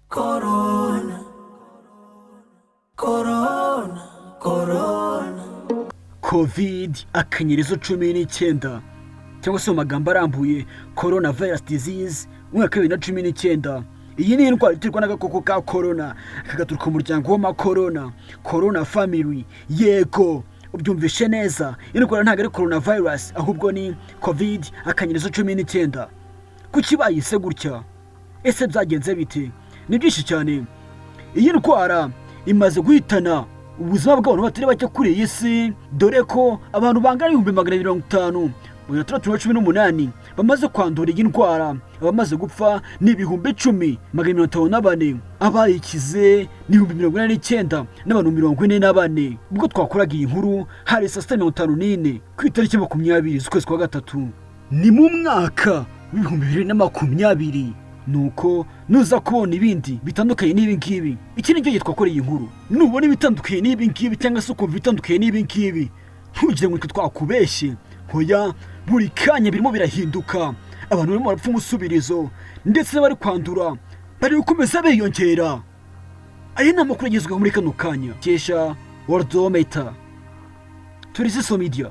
Corona, Corona, Corona. Covid*19, cyangwa se mu magambo arambuye Corona Virus Disease umwaka wa 2019. Iyi ni indwara iterwa n'agakoko ka corona, kagaturuka mu muryango w'amakorona, corona family. Yego, ubyumvishe neza, indwara ntabwo ari corona virus, ahubwo ni Covid*19. Kuki bayise gutya? Ese byagenze bite? Ni byinshi cyane. Iyi ndwara imaze guhitana ubuzima bw'abantu batari bake kuri iyi si, dore ko abantu bangana 250,618 bamaze kwandura iyi ndwara. Abamaze gupfa ni 10,454, abayikize ni 89,044. Ubwo twakoraga iyi nkuru hari saa 6:54 ku itariki 20 z'ukwezi kwa gatatu, ni mu mwaka w'2020. Nuko nuza kubona ibindi bitandukanye n'ibi ngibi, iki ni cyo gihe twakoreye inkuru. Nubona ibitandukanye n'ibi ngibi cyangwa se ukumva ibitandukanye n'ibi ngibi, ntugire ngo twakubeshye. Hoya, buri kanya birimo birahinduka. Abantu barimo barapfa umusubirizo, ndetse n'abari kwandura bari gukomeza biyongera. Aya ni amakuru agezweho muri kano kanya kesha Worldometer, turi social media.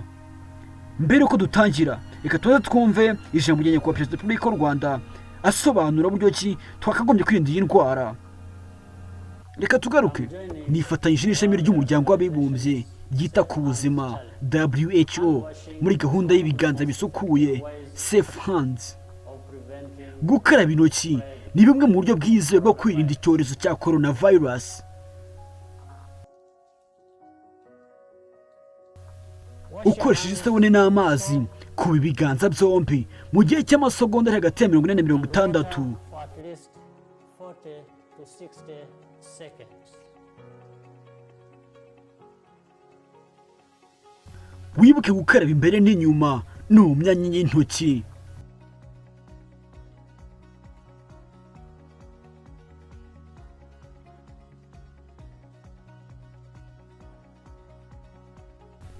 Mbere yuko dutangira, reka tuze twumve ijambo rya Nyakubahwa Perezida wa Repubulika y'u Rwanda asobanura uburyo ki twakagombye kwirinda iyi ndwara. Reka tugaruke. Nifatanyije n'ishami ry'Umuryango w'Abibumbye ryita ku buzima, WHO, muri gahunda y'ibiganza bisukuye, Safe Hands. Gukaraba intoki ni bimwe mu buryo bwizewe bwo kwirinda icyorezo cya coronavirus. Ukoresheje isabune n'amazi, kuba ibiganza byombi mu gihe cy'amasegonda ari hagati ya 40 na 60. For at least 40 to 60 seconds. Wibuke gukaraba imbere n'inyuma no mu myanya y'intoki.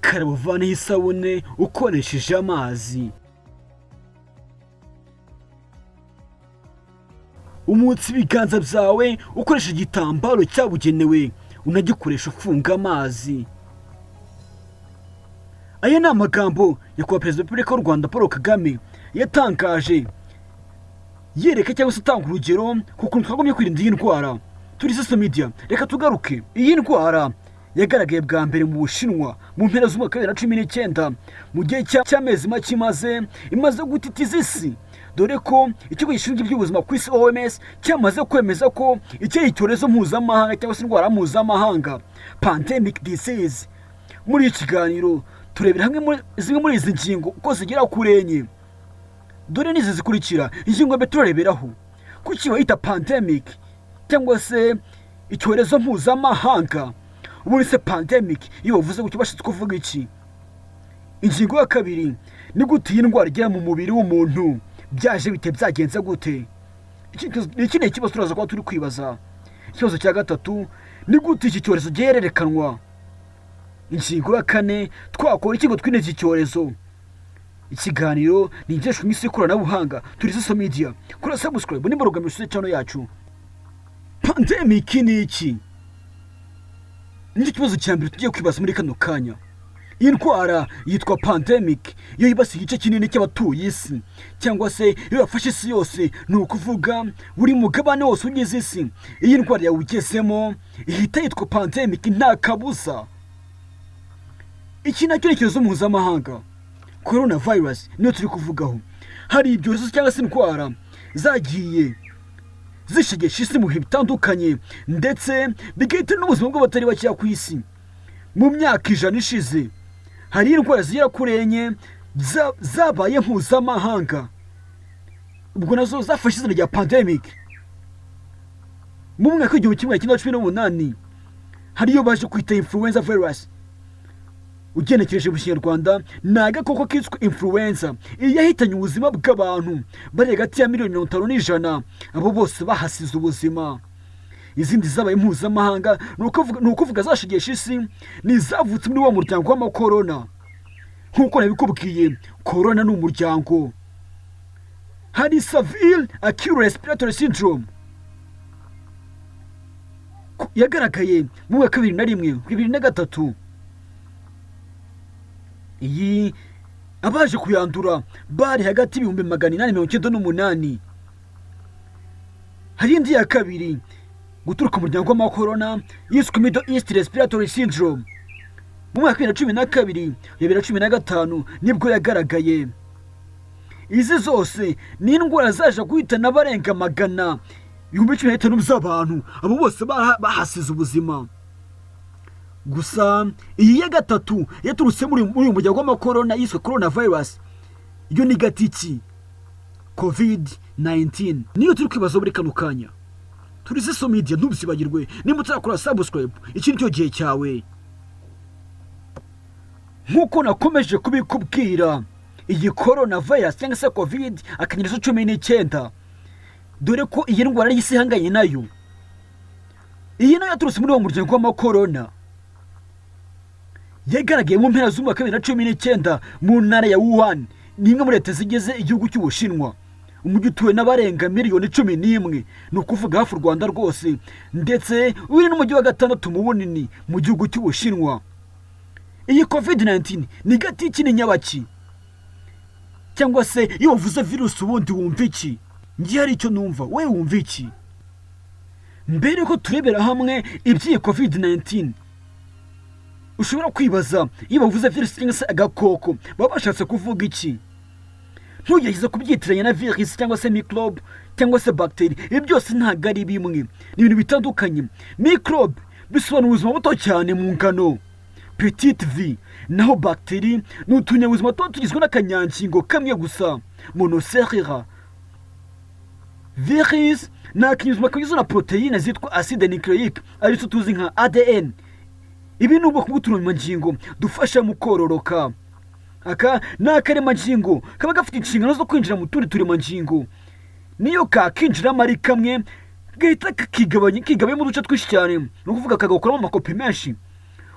Karaba uvaneho isabune ukoresheje amazi. Umutse ibiganza byawe ukoresheje igitambaro cyabugenewe, unagikoresha ufunga amazi. Aya ni amagambo Nyakubahwa Perezida wa Repubulika y'u Rwanda Paul Kagame yatangaje yereka cyangwa se atanga urugero ku kuntu twagombye kwirinda iyi ndwara. Turi social media, reka tugaruke. Iyi ndwara yagaragaye bwa mbere mu Bushinwa mu mpera z'umwaka wa 2019. Mu gihe cy'amezi make imaze gutitiza isi, dore ko ikigo gishinzwe iby'ubuzima ku isi, OMS, cyamaze kwemeza ko iki ari icyorezo mpuzamahanga cyangwa se indwara mpuzamahanga, pandemic disease. Muri iki kiganiro turebera hamwe zimwe muri izi ngingo uko zigera kuri enye. Dore n'izi zikurikira. Ingingo mbere turareberaho: kuki bayita pandemic cyangwa se icyorezo mpuzamahanga? Ubundi se pandemic iyo bavuze gutyo bashatse kuvuga iki? Ingingo ya kabiri: ni gute iyi ndwara igera mu mubiri w'umuntu? Byaje bite? Byagenze gute? Iki ni ikibazo turaza kuba turi kwibaza. Ikibazo cya gatatu: ni gute iki cyorezo gihererekanwa? Ingingo ya kane: twakora iki ngo twirinde iki cyorezo? Ikiganiro ni igeshwa mu isi y'ikoranabuhanga, turi social media. Kora subscribe nimba rugamije channel yacu. Pandemic ni iki? Nicyo kibazo cya mbere tugiye kwibaza muri kano kanya. Iyi ndwara yitwa pandemic iyo yibasiye igice kinini cy'abatuye isi, cyangwa se iyo yafashe isi yose, ni ukuvuga buri mugabane wose ugize isi. Iyi ndwara yawugezemo ihita yitwa pandemic nta kabuza. Iki nacyo ni icyorezo mpuzamahanga. Corona virus niyo turi kuvugaho. Hari ibyorezo cyangwa se indwara zagiye zishegesha isi mu bihe bitandukanye, ndetse bigahitana n'ubuzima bw'abatari bakeya ku isi. Mu myaka 100 ishize hari indwara zigera kuri enye zabaye mpuzamahanga, ubwo nazo zafashe izina rya pandemic. Mu mwaka w'1918 hariyo baje kwita influenza virus. Ugenekereje mu Kinyarwanda ni agakoko kitwa influenza. Iyi yahitanye ubuzima bw'abantu bari hagati ya miliyoni 50 n'ijana, abo bose bahasize ubuzima. Izindi zabaye mpuzamahanga, ni ukuvuga zashegesha isi, ni izavutse muri wa muryango w'amakorona. Nk'uko nabikubwiye, korona ni umuryango. Hari severe acute respiratory syndrome. Yagaragaye mu mwaka wa 2001, 2003. Iyi abaje kuyandura bari hagati y'898,000. Hari indi ya kabiri guturuka mu muryango w'amakorona yiswe Middle East Respiratory Syndrome. Mu mwaka wa 2012, 2015 nibwo yagaragaye. Izi zose ni indwara zaje guhitana abarenga 115,000 by'abantu. Abo bose bahasize ubuzima. Gusa iyi ya gatatu yaturutse muri uyu muryango w'amakorona yiswe coronavirus, yo ni gatiki COVID 19, niyo turi kwibaza muri kano kanya. Turi social media, ntubyibagirwe. Nimba utarakora subscribe, iki ni cyo gihe cyawe. Nk'uko nakomeje kubikubwira, iyi corona virus cyangwa se COVID akanyerezo 19, dore ko iyi ndwara y'isi ihanganye nayo, iyi nayo yaturutse muri uwo muryango w'amakorona. Yagaragaye mu mpera z'umwaka wa 2019 mu ntara ya Wuhan, ni imwe muri leta zigize igihugu cy'Ubushinwa, umujyi utuwe n'abarenga miliyoni 11, ni ukuvuga hafi u Rwanda rwose, ndetse uri n'umujyi wa gatandatu mu bunini mu gihugu cy'Ubushinwa. Iyi COVID 19 ni gatiki, ni nyabaki? Cyangwa se iyo bavuze virusi ubundi wumva iki? Ngiye hari icyo numva, we wumva iki? Mbere yuko turebera hamwe iby'iyi COVID 19, ushobora kwibaza, iyo bavuze virusi cyangwa se agakoko baba bashatse kuvuga iki? Ntugerageze kubyitiranya na virusi cyangwa se microbe cyangwa se bagiteri. Ibi byose ntabwo ari bimwe, ni ibintu bitandukanye. Microbe bisobanura ubuzima buto cyane mu ngano, petite vie, naho bagiteri ni utunyabuzima tuba tugizwe n'akanyangingo kamwe gusa, monocellulaire. Virus ni akanyabuzima kagizwe na poroteyine zitwa acide nucléique, arizo tuzi nka ADN. Ibi ni ubwoko bw'uturemangingo dufasha mu kororoka. Aka ni akaremangingo kaba gafite inshingano zo kwinjira mu tundi turemangingo. Niyo kakinjiramo ari kamwe, gahita kikigabanya, kigabanyamo uduce twinshi cyane, ni ukuvuga kagakoramo amakopi menshi.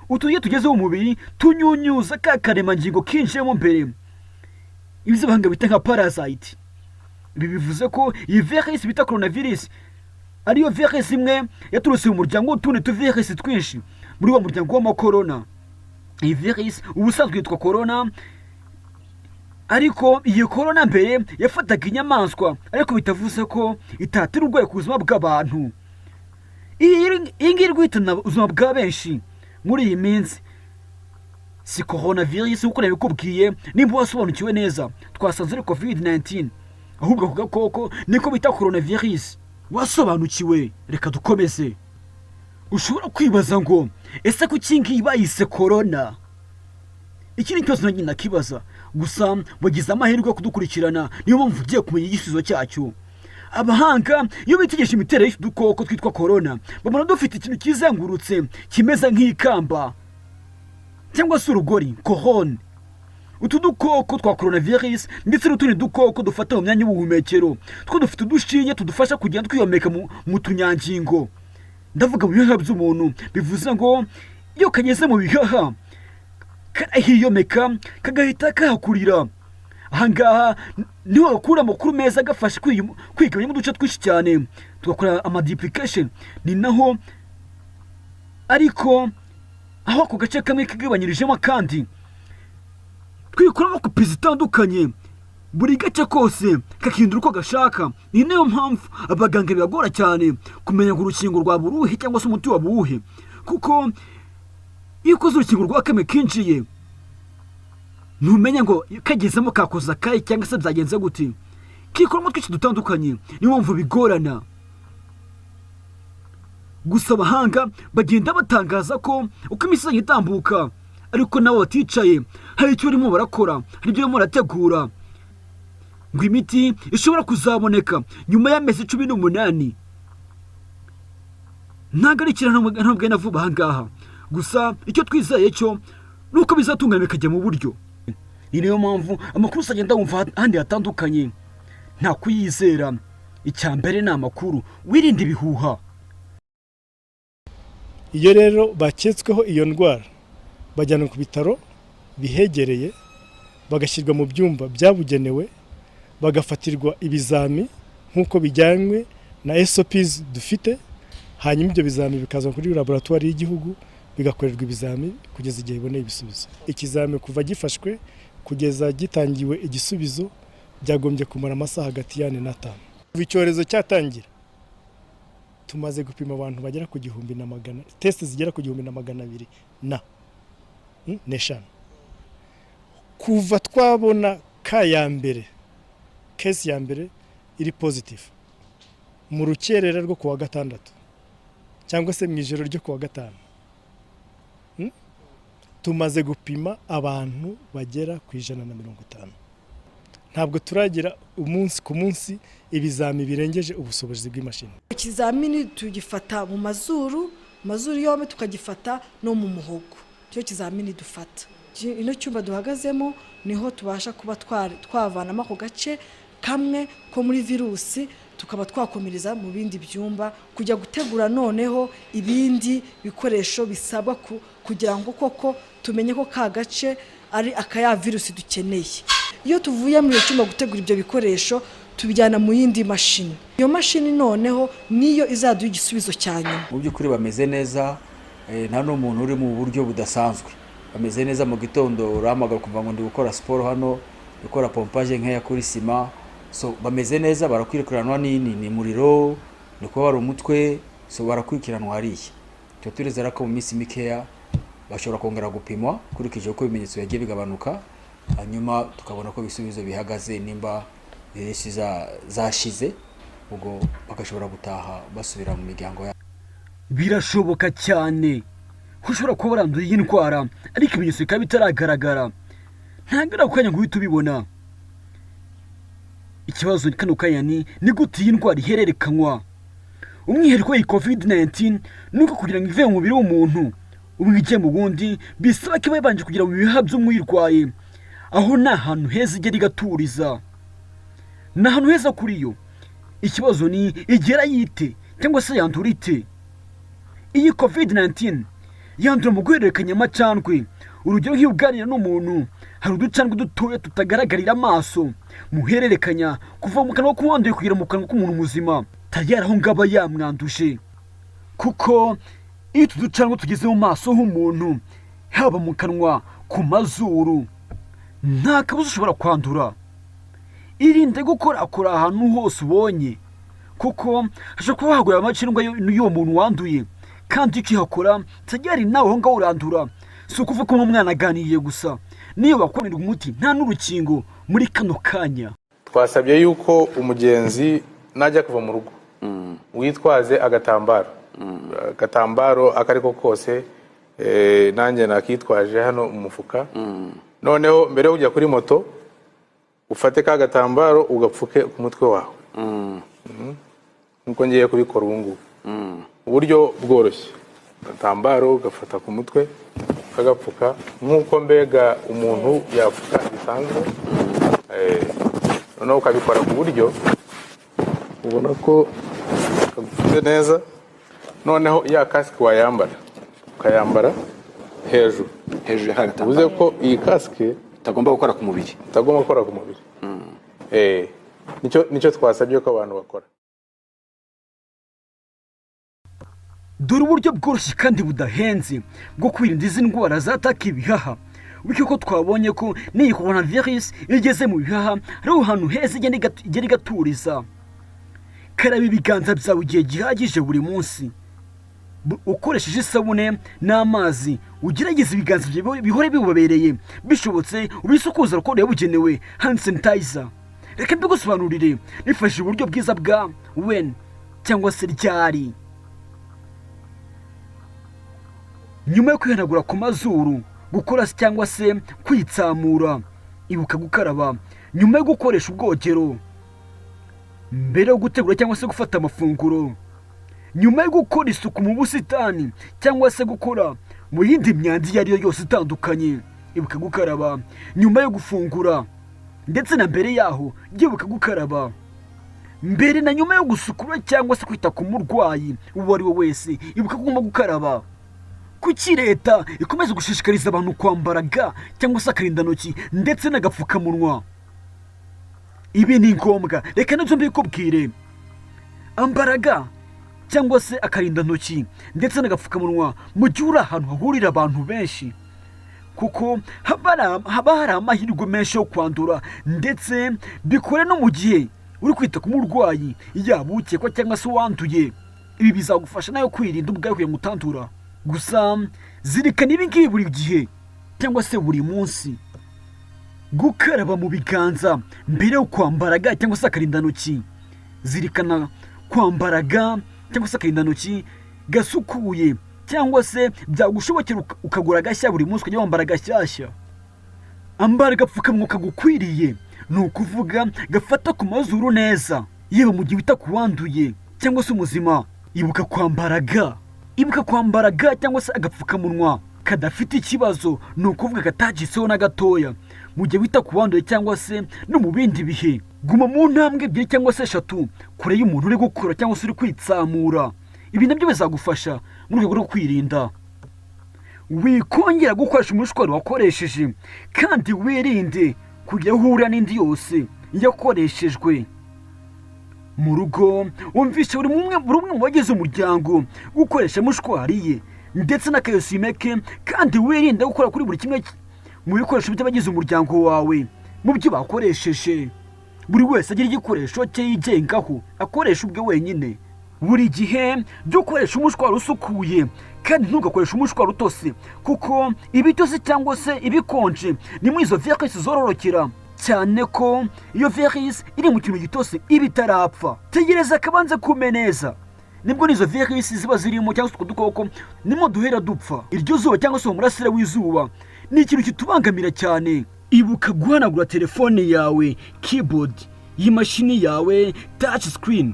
Utu iyo tugeze mu mubiri tunyunyuza ka karemangingo kinjiyemo mbere, ibyo abahanga bita nka parasite. Ibi bivuze ko iyi virus bita coronavirus ariyo virus imwe yaturutse mu muryango w'utundi tuvirus twinshi muri uwo muryango w'amakorona. Iyi virus ubusanzwe yitwa corona, ariko iyi corona mbere yafataga inyamaswa, ariko bitavuze ko itatira uburwayi ku buzima bw'abantu. Iyi ngiyi iri guhitana ubuzima bwa benshi muri iyi minsi si coronavirus nk'uko nabikubwiye. Nimba wasobanukiwe neza, twasanze ari COVID 19, ahubwo ako gakoko niko bita coronavirus. Wasobanukiwe, reka dukomeze. Ushobora kwibaza ngo ese kuki ngiyi bayise corona? Iki ni ikibazo nanjye nakibaza. Gusa wagize amahirwe yo kudukurikirana, niyo mpamvu ugiye kumenya igisubizo cyacyo. Abahanga iyo bitegereje imiterere y'utu dukoko twitwa corona, babona dufite ikintu kizengurutse kimeze nk'ikamba cyangwa se urugori, couronne. Utu dukoko twa coronavirus ndetse n'utundi dukoko dufata mu myanya y'ubuhumekero two dufite udushinge tudufasha kugenda twiyomeka mu tunyangingo, ndavuga mu bihaha by'umuntu. Bivuze ngo iyo kageze mu bihaha karahiyomeka, kagahita kahakurira. Ahangaha niho gakura amakuru meza agafasha kwigabanyamo uduce twinshi cyane, tugakora ama duplication. Ni naho ariko aho ako gace kamwe kagabanyirijemo akandi, twikuramo kopi zitandukanye, buri gace kose kakihindura uko gashaka. Ni nayo mpamvu abaganga bibagora cyane kumenya ngo urukingo rwaba uruhe cyangwa se umuti waba uwuhe, kuko iyo ukoze urukingo rwa kamwe kinjiye, ntumenya ngo kagezemo kakoze akahe cyangwa se byagenze gute. Kikoramo twinshi dutandukanye, niyo mpamvu bigorana. Gusa abahanga bagenda batangaza ko uko iminsi izajya itambuka, ariko nabo baticaye, hari icyo barimo barakora, hari ibyo barimo barategura, ngo imiti ishobora kuzaboneka nyuma y'amezi 18. Ntabwo ari ikintu ntabwo na vuba aha ngaha. Gusa icyo twizeye cyo ni uko bizatungana bikajya mu buryo. Ni niyo mpamvu amakuru usagenda wumva ahandi hatandukanye nta kuyizera. Icya mbere ni amakuru, wirinde ibihuha. Iyo rero baketsweho iyo ndwara, bajyanwa ku bitaro bihegereye, bagashyirwa mu byumba byabugenewe, bagafatirwa ibizami nk'uko bijyanywe na SOPs dufite. Hanyuma ibyo bizami bikaza kuri laboratwari y'igihugu, bigakorerwa ibizami kugeza igihe biboneye ibisubizo. Ikizami kuva gifashwe kugeza gitangiwe igisubizo byagombye kumara amasaha hagati ya 4 na 5. Kuva icyorezo cyatangira, tumaze gupima abantu bagera ku 1100, test zigera ku 1205. Kuva twabona cas ya mbere, case ya mbere iri positive mu rukerera rwo kuwa gatandatu cyangwa se mu ijoro ryo kuwa gatanu, tumaze gupima abantu bagera ku 150. Ntabwo turagira umunsi ku munsi ibizami birengeje ubushobozi bw'imashini. Ikizamini tugifata mu mazuru, mu mazuru yombi, tukagifata no mu muhogo. Icyo kizamini dufata ino cyumba duhagazemo niho tubasha kuba twavanamo ako gace kamwe ko muri virusi, tukaba twakomereza mu bindi byumba kujya gutegura noneho ibindi bikoresho bisabwa kugira ngo koko tumenye ko ka gace ari akaya virusi dukeneye. Iyo tuvuye muri icyo cyumba gutegura ibyo bikoresho, tubijyana mu yindi mashini. Iyo mashini noneho niyo izaduha igisubizo cya nyuma. Mu by'ukuri bameze neza, nta n'umuntu uri mu buryo budasanzwe. Bameze neza. Mu gitondo urahamagara ukumva ngo ndi gukora siporo hano, gukora pompage nkeya kuri sima. So bameze neza, barakurikiranwa. Ni muriro, ni kubabara umutwe, so barakurikiranwa hariya. Tuba turizera ko mu minsi mikeya bashobora kongera gupimwa ukurikije uko ibimenyetso yagiye bigabanuka, hanyuma tukabona ko ibisubizo bihagaze, nimba virus zashize, ubwo bagashobora gutaha basubira mu miryango yabo. Birashoboka cyane ko ushobora kuba waranduye iyi ndwara ariko ibimenyetso bikaba bitaragaragara. Ntabwo ari ako kanya ngo uhite ubibona. Ikibazo kano kanya ni gute iyi ndwara ihererekanywa? Umwihariko w'iyi COVID 19 ni uko kugira ngo ive mu mubiri w'umuntu umwe ijye mu wundi bisaba ko iba yabanje kugera mu bihaha by'umuyirwaye. Aho ni ahantu heza igera igaturiza, ni ahantu heza kuri yo. Ikibazo ni igera yite cyangwa se yandura ite? Iyi COVID 19 yandura mu guhererekanya amacandwe. Urugero, nk'iyo uganira n'umuntu, hari uducandwe dutoya tutagaragarira amaso muhererekanya kuva mu kanwa k'uwanduye kugera mu kanwa k'umuntu muzima, tayari aho ngaba yamwanduje. Kuko iyo utu ducandwe tugeze mu maso h'umuntu, haba mu kanwa, ku mazuru, nta kabuza ushobora kwandura. Irinde gukorakora ahantu hose ubonye, kuko hashobora kuba haguye amacandwe y'uwo muntu wanduye, kandi iyo ukihakora tayari nawe aho ngaho urandura. Si ukuvuga ko umwana aganiriye gusa, niyo bakorerwa umuti, nta n'urukingo muri kano kanya. Twasabye yuko umugenzi najya kuva mu rugo witwaze agatambaro, agatambaro ako ari ko kose. Nanjye nakitwaje hano mu mufuka. Noneho mbere yo kujya kuri moto, ufate ka gatambaro ugapfuke ku mutwe wawe. Nkuko ngiye kubikora ubu ngubu, uburyo bworoshye, agatambaro ugafata ku mutwe ukagapfuka nk'uko mbega umuntu yapfuka bisanzwe. Noneho ukabikora ku buryo ubona ko kagupfutse neza. Noneho ya kasike wayambara, ukayambara hejuru. Hejuru ya ka Bivuze gatambaro. ko iyi kasike Utagomba gukora ku mubiri. Utagomba gukora ku mubiri. Nicyo twasabye ko abantu bakora. Dore uburyo bworoshye kandi budahenze bwo kwirinda izi ndwara zataka ibihaha. Bityo ko twabonye ko n'iyi corona virus iyo igeze mu bihaha ari ahantu heza igenda igaturiza, karaba ibiganza byawe igihe gihagije buri munsi ukoresheje isabune n'amazi. Ugerageze ibiganza byawe bihore bibobereye, bishobotse ubisukuza alcool yabugenewe, hand sanitizer. Reka mbigusobanurire nifashishije uburyo bwiza bwa when cyangwa se ryari. Nyuma yo kwihanagura ku mazuru, gukora cyangwa se kwitsamura, ibuka gukaraba nyuma yo gukoresha ubwogero, mbere yo gutegura cyangwa se gufata amafunguro, nyuma yo gukora isuku mu busitani cyangwa se gukora mu yindi myanda iyo ari yo yose itandukanye, ibuka gukaraba nyuma yo gufungura, ndetse na mbere yaho ibuka gukaraba. Mbere na nyuma yo gusukura cyangwa se kwita ku murwayi uwo ari we wese, ibuka ko ugomba gukaraba. Kuki leta ikomeza gushishikariza abantu kwambara gants cyangwa se akarindantoki ndetse n'agapfukamunwa? Ibi ni ngombwa, reka nabyo mbikubwire. Ambara gants. cyangwa se akarindantoki ndetse n'agapfukamunwa mu gihe uri ahantu hahurira abantu benshi, kuko haba hari amahirwe menshi yo kwandura. Ndetse bikore no mu gihe uri kwita ku murwayi, yaba ukekwa cyangwa se uwanduye. Ibi bizagufasha nawe kwirinda ubwawe kugira ngo utandura. Gusa zirikana ibi ngibi buri gihe cyangwa se buri munsi: gukaraba mu biganza mbere yo kwambara ga cyangwa se akarindantoki. Zirikana kwambara ga cyangwa se akarindantoki gasukuye, cyangwa se byagushobokera ukagura agashya, buri munsi ukajya wambara agashyashya. Ambara agapfukamunwa kagukwiriye, ni ukuvuga gafata ku mazuru neza, yewe mu gihe wita ku wanduye cyangwa se umuzima. Ibuka kwambara ga, ibuka kwambara ga cyangwa se agapfukamunwa kadafite ikibazo, ni ukuvuga katacitseho na gatoya, mu gihe wita ku wanduye cyangwa se no mu bindi bihe. Guma mu ntambwe ebyiri cyangwa se eshatu kure y'umuntu uri gukora cyangwa se uri kwitsamura. Ibi nabyo bizagufasha mu rwego rwo kwirinda. Wikongera gukoresha umushwari wakoresheje, kandi wirinde kujya aho uhurira n'indi yose yakoreshejwe mu rugo. Wumvishe buri umwe mu bagize umuryango gukoresha mushwari ye ndetse n'akayesume ke, kandi wirinde gukora kuri buri kimwe mu bikoresho by'abagize umuryango wawe mu byo bakoresheje. Buri wese agira igikoresho cye yigengaho, akoresha ubwe wenyine. Buri gihe jya ukoresha umushwaro usukuye, kandi ntugakoreshe umushwaro utose, kuko ibitose cyangwa se ibikonje ni muri izo virusi zororokera cyane, ko iyo virusi iri mu kintu gitose iba itarapfa. Tegereza akabanza kume neza, nibwo n'izo virusi ziba zirimo cyangwa se utwo dukoko nimo duhera dupfa. Iryo zuba cyangwa se uwo murasire w'izuba ni ikintu kitubangamira cyane. Ibuka guhanagura telefone yawe, keyboard y'imashini yawe, touch screen,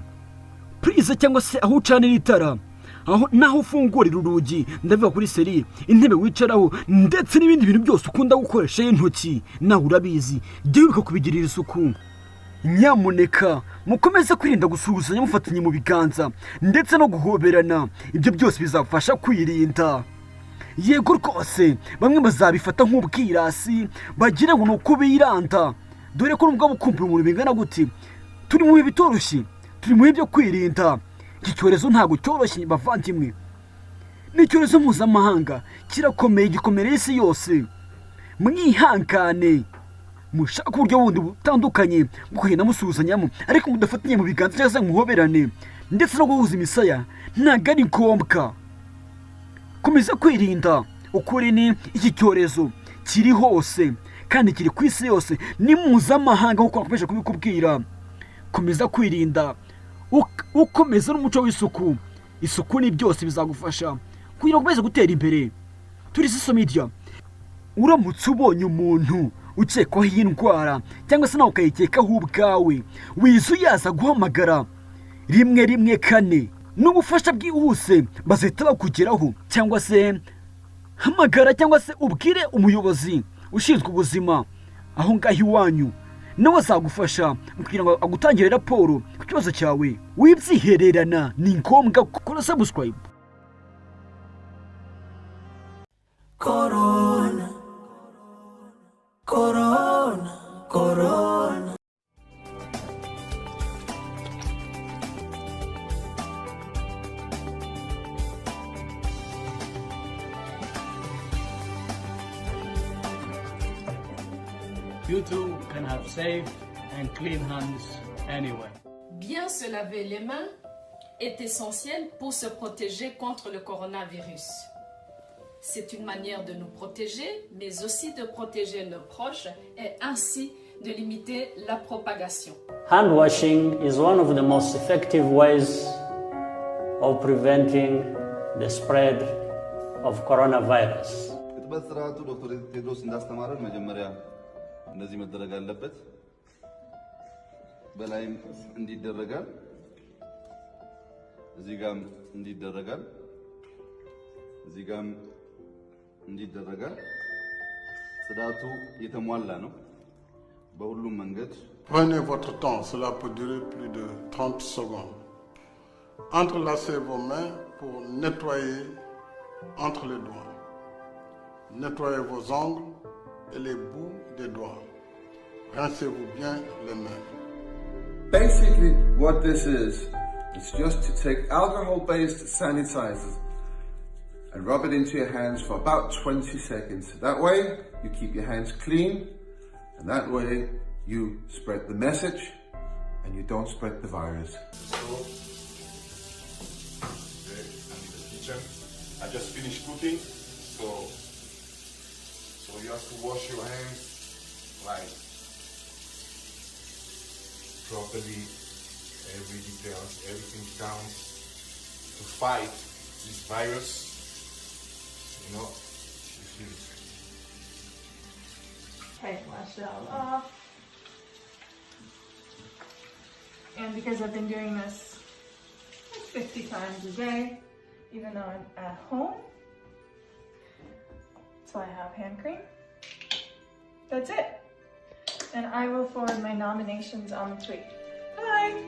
prise cyangwa se aho ucanira itara, aho naho ufungurira urugi, ndavuga kuri serrure, intebe wicaraho, ndetse n'ibindi bintu byose ukunda gukoresha intoki, nawe urabizi. Jya wibuka kubigirira isuku nyamuneka. Mukomeze kwirinda gusuhuzanya mufatanye mu biganza ndetse no guhoberana. Ibyo byose bizafasha kwirinda. Yego rwose, bamwe bazabifata nk'ubwirasi, bagira ngo ni uko biranda, dore ko nubwo bukumbura umuntu bingana gute. Turi mu bihe bitoroshye, turi mu bihe byo kwirinda. Iki cyorezo ntabwo cyoroshye, bavandimwe. Ni icyorezo mpuzamahanga, kirakomeye, gikomereye isi yose. Mwihangane, mushake uburyo bundi butandukanye bwo kugenda musuhuzanyamo, ariko mudafatanye mu biganza cyangwa se muhoberane, ndetse no guhuza imisaya ntabwo ari ngombwa. Komeza kwirinda. Ukuri ni iki cyorezo kiri hose kandi kiri ku isi yose, ni mpuzamahanga nk'uko nakomeje kubikubwira. Komeza kwirinda, ukomeza n'umuco w'isuku. Isuku ni byose, bizagufasha kugira ngo ukomeze gutera imbere. Turi Siso Media. Uramutse ubonye umuntu ukekwaho iyi ndwara cyangwa se nawe ukayikekaho ubwawe, wizuyaza guhamagara 114 n'ubufasha bwihuse bazahita bakugeraho, cyangwa se hamagara cyangwa se ubwire umuyobozi ushinzwe ubuzima aho ngaho iwanyu, nawe azagufasha mu kugira ngo agutangire raporo ku kibazo cyawe. Wibyihererana, ni ngombwa gukora subscribe. Corona, Corona, Corona. You too can have safe and clean hands anywhere. Bien se laver les mains est essentiel pour se protéger contre le coronavirus. C'est une manière de nous protéger, mais aussi de protéger nos proches et ainsi de limiter la propagation. Hand washing is one of the most effective ways of preventing the spread of coronavirus. እጥበት ስርዓቱ ዶክተር ቴድሮስ እንዳስተማረን መጀመሪያ እንደዚህ መደረግ አለበት። በላይም እንዲደረጋል፣ እዚህ ጋም እንዲደረጋል፣ እዚህ ጋም እንዲደረጋል። ጽዳቱ የተሟላ ነው በሁሉም መንገድ። Prenez votre temps, cela peut durer plus de 30 secondes. Entrelacez vos mains pour nettoyer entre les doigts. Nettoyez vos ongles et les bouts des doigts. Rincez-vous bien les mains. Basically, what this is, It's just to take alcohol-based sanitizers and rub it into your hands for about 20 seconds. That way, you keep your hands clean, and that way, you spread the message and you don't spread the virus. So, okay, I'm in the kitchen. I just finished cooking, so you have to wash your hands like properly. Every details, everything counts to fight this virus. You know, you feel it. Okay, wash it all off. And because I've been doing this like 50 times a day, even though I'm at home, that's why I have hand cream. That's it. And I will forward my nominations on the tweet. Bye!